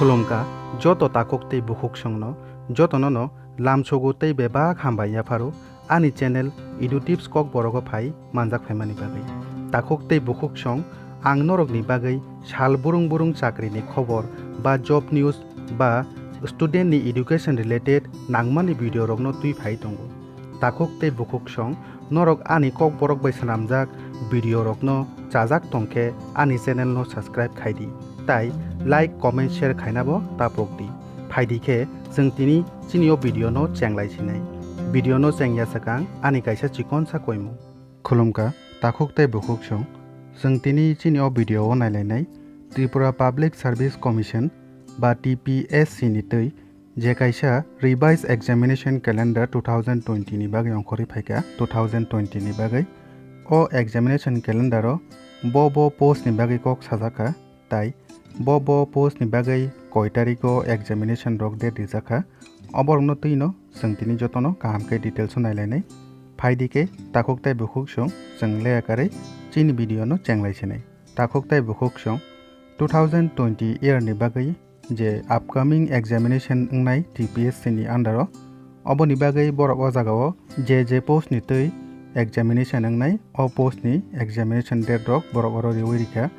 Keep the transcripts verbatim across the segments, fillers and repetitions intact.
Khulumkha joto takhuk tei bukhuksongno, jotono no lamsogo tei bebak hambai yapharo ani channel Edu Tips Kokborogo phai manjak phaimani bagwi. Takhuk tei bukhuksong, ang norokni bagwi sal burung burung chakrini khobor ba job news ba student ni education related nangmani video rokno twi phai tongo. Takhuk tei bukhuksong, norok ani Kokborok bai swnamjak video rokno chajak tongkhe ani channel no subscribe khaidi, tai like, comment, share khainabo tapokdi. Phaidi khe chwng tini chini o video no chenglai sinai. Video no chengya swkang ani kaisa chikonsa koimung. Khulumkha takhuk tei bukhuksong, chwng tini chini o video o nailainai Tripura Public Service Commission ba T P S C ni twi je kaisa Revised Examination Calendar two thousand twenty ni bagwi ongkhorwi phaikha, two thousand twenty ni bagwi. O examination calendar o bo bo post ni bagwi kok sajakha, tai bo bo post ni bagwi koi tarikh o examination rok date rijakha, oborokno twino chwng tini jotono kaham khe details o nailainai. Phaidi khe takhuk tei bukhuksong, chwng leya karwi chini video no chenglai sinai. Takhuk tei bukhuksong, two thousand twenty year ni bagwi je upcoming examination wngnai T P S C ni under o, oboni bagwi borok o jaga o je je post ni twi examination wngnai, o post ni examination date rok borok oro riwi rikha.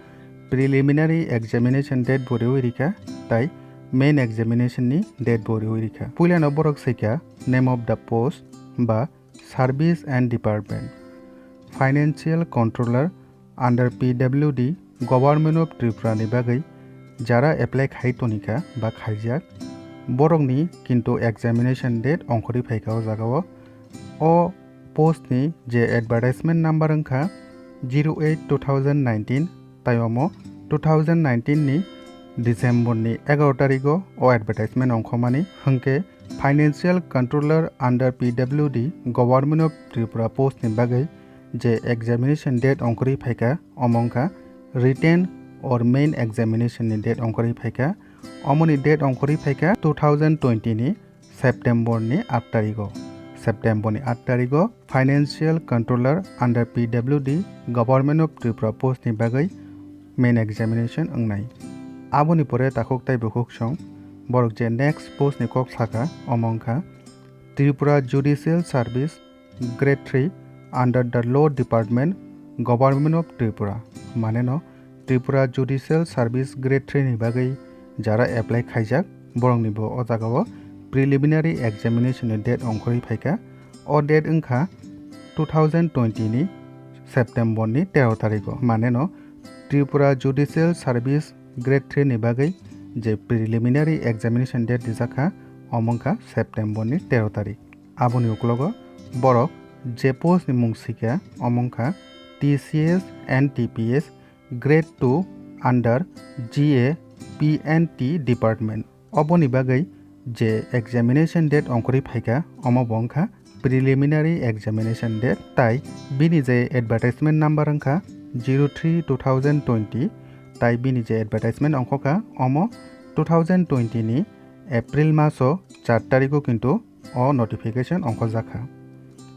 Preliminary examination date bo riwi rikha, tai main examination ni date bo riwi rikha. Puilano borok swikha name of the post ba service and department. Financial Controller under P W D, Government of Tripura ni bagwi jara apply khai tonikha ba khaijak, borokni kintu examination date ongkhorwi phaikha o jaga o. O post ni je advertisement number wngkha zero eight two thousand nineteen, tai omo two thousand nineteen ni December ni egaro tarikh o o advertisement ongkhormani. Hwnkhe Financial Controller under P W D, Government of Tripura post ni bagwi je examination date ongkhorwi phaikha, omo wngkha written or main examination ni date ongkhorwi phaikha. Omoni date ongkhorwi phaikha two thousand twenty ni September ni aat tarikh o. September ni aat tarikh o Financial Controller under P W D, Government of Tripura post ni bagwi main examination wngnai. Aboni pore takhuk tei bukhuksong, borok je next post ni kok sakha, omo wngkha Tripura Judicial Service Grade three under the Law Department, Government of Tripura. Mane no Tripura Judicial Service Grade three ni bagwi jara apply khaijak, borokni bo o jaga o preliminary examination ni date ongkhorwi phaikha. O date wngkha two thousand twenty ni September ni tero tarikh o. Mane no Tripura Judicial Service Grade three ni bagwi je preliminary examination date rijakha, omo wngkha September ni tero tarikh. Aboni uklogo borok je post ni mung sikha, omo wngkha T C S and T P S Grade two under G A P and T Department. Oboni bagwi je examination date ongkhorwi phaikha, omo bo wngkha preliminary examination date, tai bini je advertisement number wngkha zero three two thousand twenty, tai bini je advertisement ongkhokha, omo two thousand twenty ni April maso char tarikh o kintu o notification ongkhorjakha.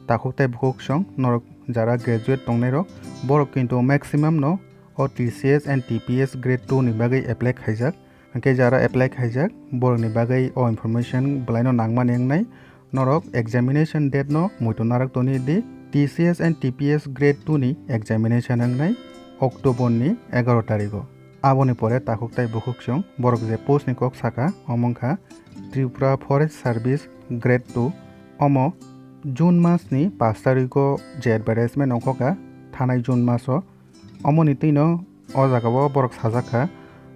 Takhuk tei bukhuksong, norok jara graduate tongnairok, borok kintu maximum no o T C S and T P S Grade two ni bagwi apply khaijak. Hwnkhe jara apply khaijak, borokni bagwi o information bwlaino nangmani wngnai. Norok examination date no muitu narwk toni di, T C S and T P S Grade two ni examination wngnai October ni egaro tarikh o. Aboni pore takhuk tei bukhuksong, borok je post ni kok sakha, omo wngkha Tripura Forest Service Grade two. Omo June mas ni pash tarikh o je advertisement ongkhokha, thanai June mas o. Omoni twino o jaga o borok sajakha,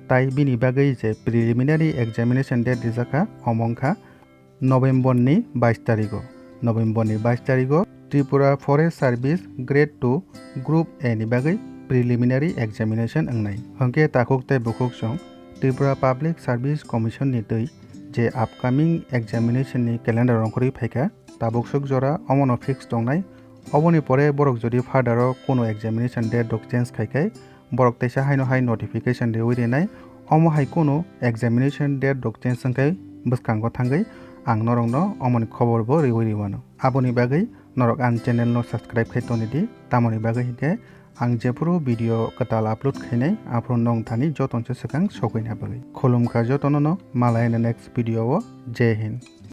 tai bini bagwi je preliminary examination date rijakha, omo wngkha November ni bais tarikh o. November ni bais tarikh o Tripura Forest Service Grade two Group A ni bagwi preliminary examination wngnai. Hwnkhe takhuk tei bukhuksong, Tripura Public Service Commission ni twi je upcoming examination ni calendar ongkhorwi phaikha, tabuk swk jora omono fix tongnai. Oboni pore borok jodi further o kuno examination date rok change khai khai, borok teisa haino hai notification riwi rinai. Omo hai kuno examination date rok change wngkhai bwskango thangwi ang norokno omoni khobor bo riwi riwano. Aboni bagwi norok ani channel no subscribe khai toni di, tamoni bagwi hinkhe Ang jephuru video kwtal upload khainai, aphuru nwng thani jotono se swkang sokgwini bagwi. Khulumkha jotono no, malai next video o. Jai Hind.